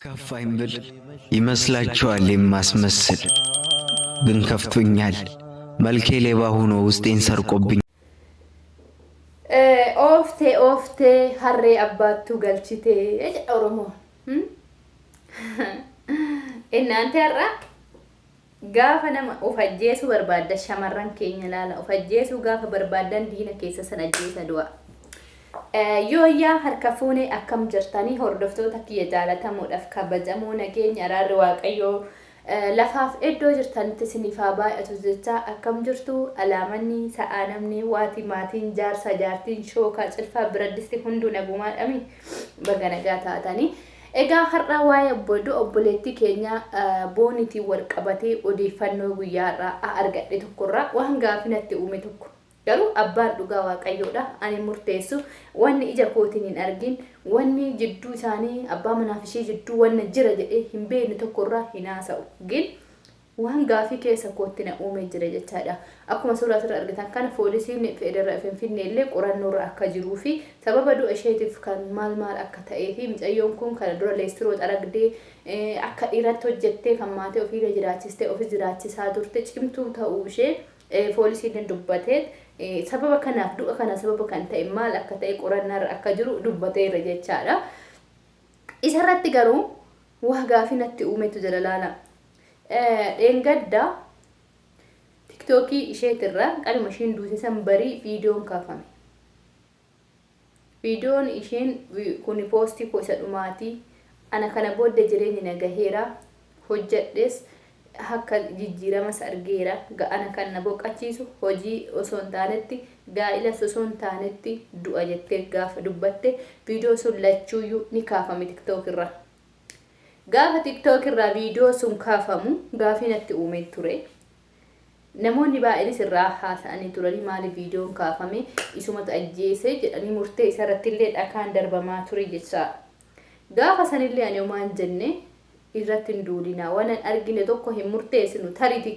ከፋኝ ብል ይመስላችኋል የማስመስል፣ ግን ከፍቶኛል። መልኬ ሌባ ሆኖ ውስጤን ሰርቆብኝ። Ooftee ooftee harree abbaattuu galchitee jedha Oromoon. Innaanti har'a gaafa nama of ajjeesuu barbaadda, shamarran keenya laala, of ajjeesuu gaafa barbaaddan diina keessa san ajjeesa du'a. Yooyyaa, harka fuunee, akkam jirtanii hordoftoota kiyya jaalatamuudhaaf kabajamoo? Nageenya araarri Waaqayyoo lafaaf iddoo jirtanitti isiniif haa baay'atu jecha, akkam jirtu? Alaamanni sa'aa namni waati maatiin jaarsa jaartiin shookaa cilfaa biraddisti hunduu nagumaadhami, baga nagaa taatanii. Egaa har'a waa'ee obbo obboleettii keenya Boonitiin wal qabatee odeeffannoo guyyaa har'aa argadhe tokkorraa waan gaafii natti uume tokko. Garuu abbaan dhugaa Waaqayyoodha. Ani murteessu wanni ija kootiin hin argin, wanni jidduu isaanii abbaa manaaf ishee jidduu wanna jira jedhee hin beekne tokkorraa hin haasa'u. Gin waan gaafii keessa kootti na uume jira jechaadha. Akkuma suuraa asirra argitan kana poolisiin federaalaa Finfinnee illee qorannoorra akka jiruu fi sababa du'a isheetiif kan maal maal akka ta'ee fi mucayyoon kun kana dura leestiroo xaragdee, akka dhiiratti hojjettee, kan maatii ofiirra jiraachistee ofis jiraachisaa turte, cimtuu ta'uu ishee poolisiin dubbatee, sababa kanaaf du'a kana sababa kan ta'e maal akka ta'e qorannaarra akka jiru dubbateera jechaadha. Isarratti garuu waa gaafii natti uumetu jira, laala. Dheengadda TikTokii isheetirraa qalma isheen duute san barii viidiyoon kaafame. Viidiyoon isheen kun poostii koo isa dhumaatii, ana kana booda jireenyi na gaheera, hojjedhes akka jijjiiramas argeera, ana kan na boqochiisu hojii osoo hin taanetti, gaa'ilas osoo hin taanetti du'a jettee gaafa dubbatte, viidiyoo sun lachuuyyuu ni kaafame TikTok irraa. Gaafa TikTok irraa viidiyoo sun kaafamu gaafii natti uumee ture. Namoonni baay'eenis irraa haasa'anii turanii, maaliif viidiyoon kaafame, isumatu ajjeese jedhanii murtee isarratti illee dhakaan darbamaa ture jechaadha. Gaafa sanillee ani homaan jenne, irratti hin duulinaa, waan hin argine tokko hin murteessinu, tarii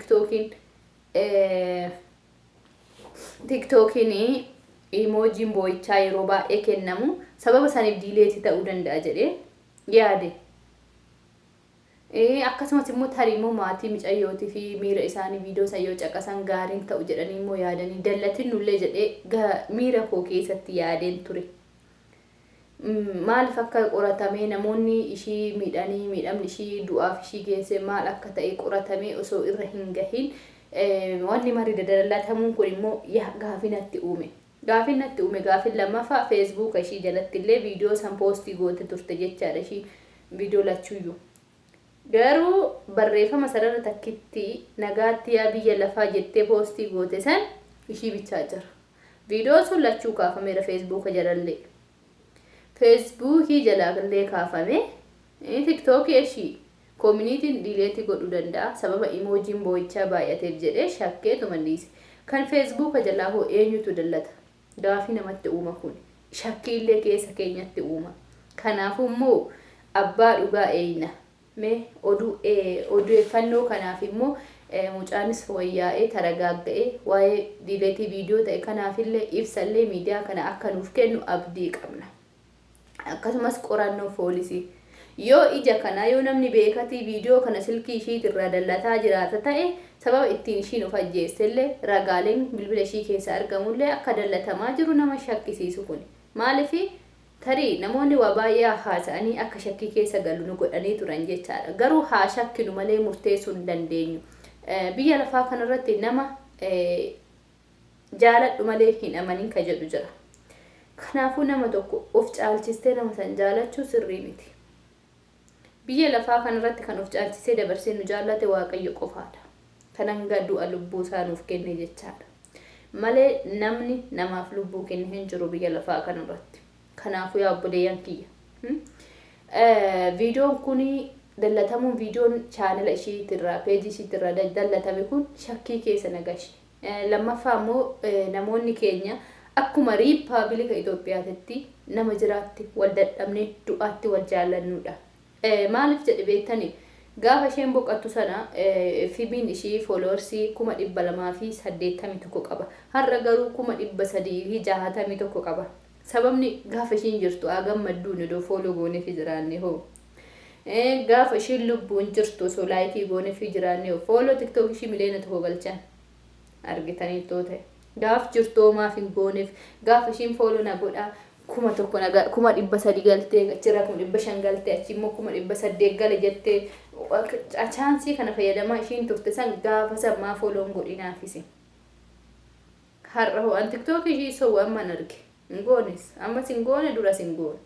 TikTokiin emojiin boo'ichaa yeroo baay'ee kennamu sababa saniif delete ta'uu danda'a jedhee yaade. Akkasumas immoo tarii immoo maatii mucayyootii fi miira isaanii viidiyoo san yoo caqasan gaariin ta'u jedhanii immoo yaadanii dallatin nullee jedhee miira koo keessatti yaadeen ture. Maaliif akka qoratamee, namoonni ishii miidhanii, miidhamni ishii du'aaf ishii geesse maal akka ta'e qoratamee osoo irra hin gahin wanni mari dadallatamuun kun immoo gaafii natti uume. Gaafiin natti uume gaafiin lammaffaa, Facebooka ishii jalatti illee viidiyoo san poostii goote turte jechaadha ishii, viidiyoo lachuuyyuu. Garuu barreeffama sarara takkitti "nagaatti yaa biyya lafaa" jettee poostii goote san ishii bichaa jira. Viidiyoon sun lachuu kaafameera Facebooka jalallee. Facebookii jalallee kaafame. TikTokii ishii communityn delete godhuu danda'a sababa emojiin boo'ichaa baay'ateef jedhee shakkeetuma dhiise. Kan Facebooka jalaa hoo eenyutu dallata? Gaafii namatti uuma kun. Shakkiillee keessa keenyatti uuma. Kanaafuu immoo abbaa dhugaa eeyna. Mee oduu odeeffannoo kanaaf immoo mucaanis wayyaa'ee taragaagga'ee waa'ee delete viidiyoo ta'e kanaafillee ibsallee miidiyaa kana akka nuuf kennu abdii qabna. Akkasumas qorannoo poolisii. Yoo ija kana yoo namni beekatii viidiyoo kana silkii ishiitirraa dallataa jiraata ta'e, sababa ittiin ishiin of ajjeessellee ragaaleen bilbila ishii keessa argamullee akka dallatamaa jiru nama shakkisiisu kun. Maaliif tarii namoonni waa baay'ee haasa'anii akka shakkii keessa galu nu godhanii turan jechaadha. Garuu haa shakkinu malee murteessuu hin dandeenyu. Biyya lafaa kanarratti nama jaaladhu malee hin amanin ka jedhu jira. Kanaafuu nama tokko of caalchistee nama san jaalachuu sirrii miti. Biyya lafaa kanarratti kan of caalchisee dabarsee nu jaallate Waaqayyo qofaadha. Kan hanga du'a lubbuu isaa nuuf kenne jechaadha. Malee namni namaaf lubbuu kenne hin jiru biyya lafaa kanarratti. Kanaafuu yaa obboleeyyan kiyya. Viidiyoon kun dallatamuun, viidiyoon channela ishiitirraa, peejii ishiitirraa dallatame kun shakkii keessa na gashe. Lammaffaa immoo namoonni keenya akkuma Riippaabilika Itoophiyaatitti nama jiraatti wal dadhabnee du'aatti wal jaallannudha. Maaliif jedhe beektani? Gaafa isheen boqottu sana FB'n ishii followersii 281,000 qaba. Har'a garuu 361,000 qaba. Sababni gaafa ishiin jirtu haa gammadduun iddoo follow gooneef jiraanne hoo. Gaafa ishiin lubbuun jirtu osoo like gooneefii jiraannee follow TikTok ishii 1 miliyoona galchan argitanii ta'e. Gaaf jirtu maaf hin gooneef? Gaafa ishiin follow na godhaa 1000 nagaa 300,000 galtee, achirraa 500,000 galtee, achi immoo 800,000 gale jettee chance kana fayyadamaa ishiin turte san, gaafa san maa follow hin godhinaafisi? Har'a hoo an TikTok ishii sowwu amman arge hin goones, ammas hin goone, duras hin goone.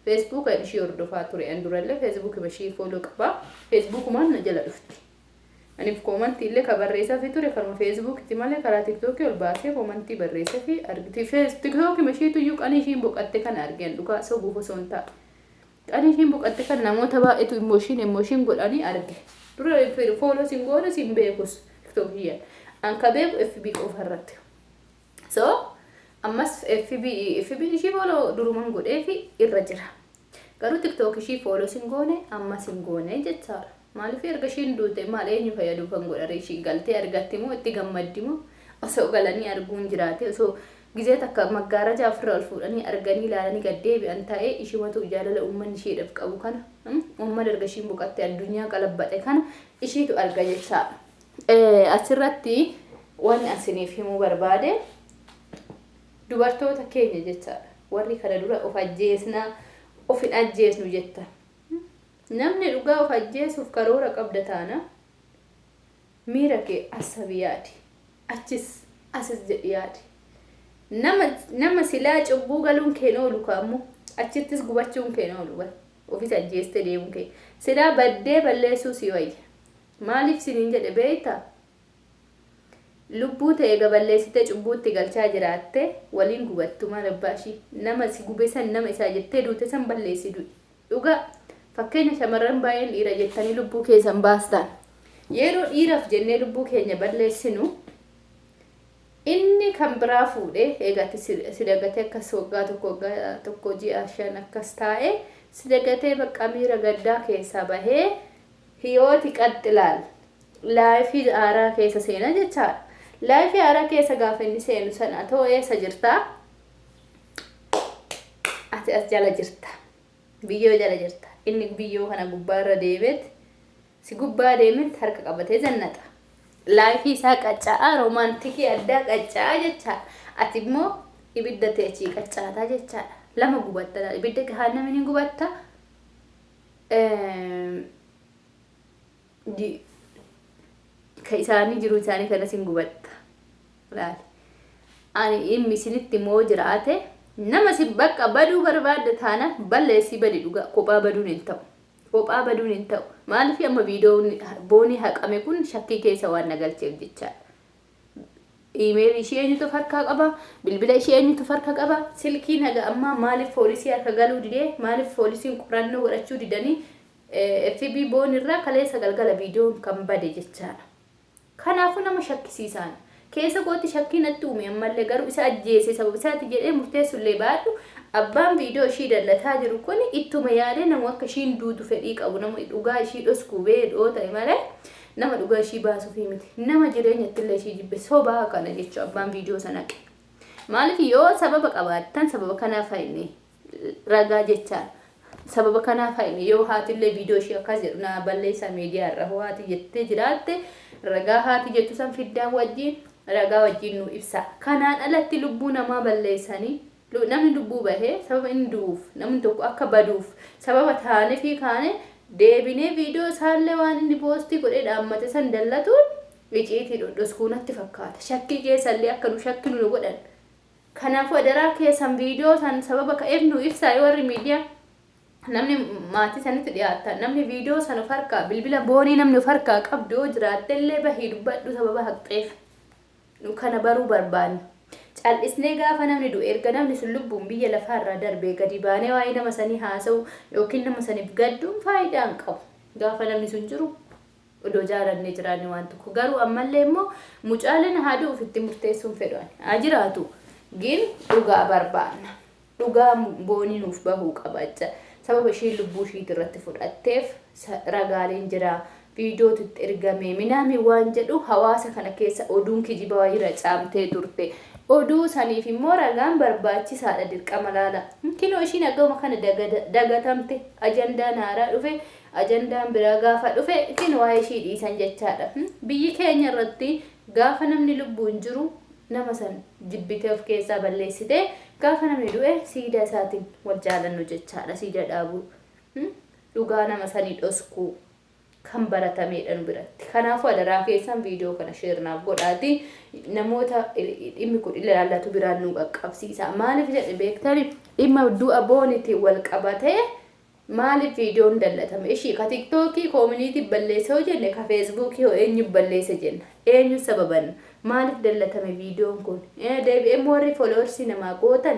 Facebook ishii hordofaa ture an durallee, Facebook ishii follow qabaa, Facebookumaan na jala dhufti. Aniif comment illee ka barreessaa fi ture kanuma Facebookitti malee karaa TikTokii ol baasee comment barreessee fi argiti. TikTokii ishiitu iyyuu qanii ishiin boqatte kana argeen, dhugaa sobuuf osoo hin taane. Qanii ishiin boqatte kan namoota baay'eetu emotion emotion godhanii arge. Dura follow sin goone, sin beekus TikTokii. An ka beeku FB qofa irratti. So ammas FB ishii follow duruman godhee fi irra jira. Garuu TikTok ishii follow sin goone, ammas hin goone jechaadha. Maaliif erga ishiin duute maal eenyu fayyaduu kan godhare? Ishiin galtee argatti moo itti gammaddi moo? Osoo galanii arguun jiraate, osoo gizee takka maggaarajaa ofirra ol fuudhanii arganii ilaalanii gad deebi'an ta'ee, ishimatu jaalala uummanni isheedhaaf qabu kana, uummata erga ishiin boqatte addunyaa qalabbate kana ishiitu arga jechaadha. Asirratti wanni asiniif himuu barbaade, dubartoota keenya jechaadha. Warri kana dura of ajjeesnaa, of hin ajjeesnu jetta. Namni dhugaa of ajjeesuuf karoora qabda taana, miira kee asabi yaadi. Achis asis jedhi yaadi. Nama silaa cubbuu galuun keen oolu kaammoo achittis gubachuun keen oolu, ofis ajjeeste deemuun kee. Silaa baddee balleessuu si wayya. Maaliif siniin jedhe beektaa? Lubbuu ta'e gaballeessitee cubbuutti galchaa jiraatte waliin gubattu, maal abbaa ishii nama si gube san, nama isaa jettee duute san balleessi du'i. Dhugaa fakkeenya shamarran baay'een dhiira jettanii lubbuu keessan baastan. Yeroo dhiiraaf jennee lubbuu keenya balleessinu, inni kan biraa fuudhee eegatti si dagatee, akkas waggaa 1, waggaa 1 ji'a 5 akkas taa'ee si dagatee, bakka miira gaddaa keessaa bahee hiyooti qaxxilaal life haaraa keessa seena jechaadha. Life haaraa keessa gaafa inni seenu sana ta'u eessa jirtaa? Ati as jala jirta. Biyyoo jala jirta. Inni biyyoo kana gubbaarra deemeet, si gubbaa deemeet harka qabatee zannaxa. Life isaa qacca'aa, romantic addaa qacca'aa jechaadha. Ati immoo ibidda ta'e achii qaccaataa jechaadha. Lama gubatta. Ibidda gahaannamii ni gubatta. Ka isaanii jiru isaanii kanas hin gubatta. Laali. Ani dhimmi isinitti immoo jiraate, nama si bakka baduu barbaadde taana balleessii badi, dhugaa kophaa baduun hin ta'u. Kophaa baduun hin ta'u. Maaliif amma viidiyoon Boonii haqame kun shakkii keessa waan na galcheef jechaadha. Email ishee eenyutu of harkaa qaba? Bilbila ishee eenyutu of harkaa qaba? Silkiin haga ammaa maaliif poolisii harka galuu didee? Maaliif poolisiin qorannoo godhachuu didanii? FB Boon irraa kaleessa galgala viidiyoon kan bade jechaadha. Kanaafuu nama shakkisiisaan. Keessa kootti shakkii natti uume. Ammallee garuu isa ajjeese, sababa isaati jedhee murteessullee baadhu, abbaan viidiyoo ishii dallataa jiru kun ittuma yaadee nama akka ishiin duutu fedhii qabu, nama dhugaa ishii dhoskuu beedhoo ta'e malee nama dhugaa ishii baasuufii miti. Nama jireenyatti illee ishii jibbe sobaa kana jechuudha abbaan viidiyoo sana haqe. Maaliif yoo sababa qabaattan, sababa kanaaf hayne ragaa jechaadha. Sababa kanaaf hayne yoo haatillee viidiyoo ishii akkas jedhu naa balleessaa miidiyaa irra hoo haati jettee jiraatte, ragaa haati jettu san fiddaan wajjin, ragaa wajjin nu ibsa. Kanaan alatti lubbuu namaa balleessanii, namni lubbuu bahee sababa inni du'uuf, namni tokko akka baduuf sababa taane fi kaane deebinee viidiyoo isaallee waan inni post godhee dhaammate san dallatuun iciitii dhodhoskuu natti fakkaata. Shakkii keessallee akka nu shakkinu nu godhan. Kanaafuu adaraa keessan viidiyoo san sababa ka'eef nu ibsaa. Yoo warri miidiyaa, namni maatii sanitti dhiyaatan, namni viidiyoo san of harkaa, bilbila Boonii namni of harkaa qabdu yoo jiraatte illee bahii dubbadhu sababa haqxeef. Nu kana baruu barbaanna. Cal'isnee gaafa namni du'e, erga namni sun lubbuun biyya lafaarraa darbee gadi baanee waa'ee nama sanii haasa'u yookiin nama saniif gadduun faayidaa hin qabu. Gaafa namni sun jiru odoo jaalannee jiraanne waan tokko, garuu ammallee immoo mucaaleen haa du'uuf itti murteessuun fedhu ani. Haa jiraatu, gin dhugaa barbaanna. Dhugaa Boonii nuuf bahuu qaba jecha. Sababa ishiin lubbuu ishiit irratti fudhatteef ragaaleen jira. Viidiyootu itti ergame minaami waan jedhu hawaasa kana keessa oduun kijibaa wayii caamtee turte. Oduu saniif immoo ragaan barbaachisaadha dirqama laala. Kinoo ishiin akkuma kana dagatamte, ajandaan haaraa dhufe, ajandaan biraa gaafa dhufe kinoo waa'ee ishii dhiisan jechaadha. Biyyi keenya irratti gaafa namni lubbuun jiru nama san jibbitee of keessaa balleessitee, gaafa namni du'e siidaa isaatiin wal jaalannu jechaadha, siidaa dhaabuu. Dhugaa nama sanii dhoskuu kan baratameedha nu biratti. Kanaafuu adaraa keessan viidiyoo kana share naaf godhaati namoota dhimmi kun ilaallatu biraan nu qaqqabsiisa. Maaliif jedhe beektani? Dhimma du'a Boonitiin wal qabatee maaliif viidiyoon dallatame? Ishii ka TikTokii community balleesse hoo jenne, ka Facebookii hoo eenyu balleesse jenna? Eenyu sababanna? Maaliif dallatame viidiyoon kun? Deebi'ee warri followersii namaa gootan,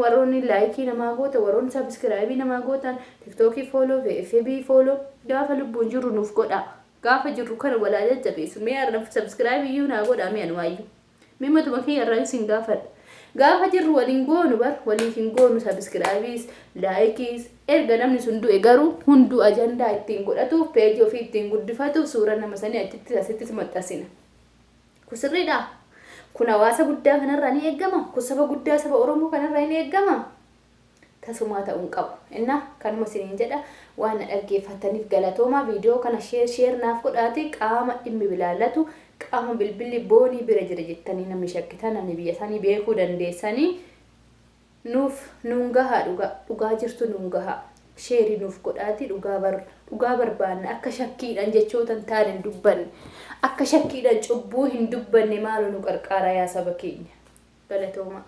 warroonni likeii namaa gootan, warroonni subscribeii namaa gootan, TikTokii follow, FB follow gaafa lubbuun jiru nuuf godha. Gaafa jirru kana walaa jajjabeessu. Mee har'a subscribeii iyyuu naa godha, mee anuwaayyuu. Mee matuma kiyya irraa isin gaafadha. Gaafa jirru waliin goonu bar, waliif hin goonu subscribeiis, likeiis. Erga namni sun du'e garuu hunduu ajandaa ittiin godhatuuf, peejii ofii ittiin guddifatuuf suura nama sanii achitti asittis maxxansina. Kun sirriidhaa? Kun hawaasa guddaa kanarraa ni eeggama? Kun saba guddaa, saba Oromoo kanarraa ni eeggama? Tasumaa ta'uu hin qabu. Inna kanuma isiniin jedha. Waan na dhaggeeffataniif galatoomaa. Viidiyoo kana share share naaf godhaati qaama dhimmi ilaallatu, qaama bilbilli Boonii bira jira jettanii namni shakkitan, namni biyya sanii beekuu dandeessanii nuuf nuun gahaa. Dhugaa dhugaa jirtu nuun gahaa. Shareii nuuf godhaati. Dhugaa barbaanna. Akka shakkiidhaan jechoota hin taane hin dubbanne, akka shakkiidhaan cubbuu hin dubbanne, maaloo nu qarqaaraa yaa saba keenya. Galatoomaa.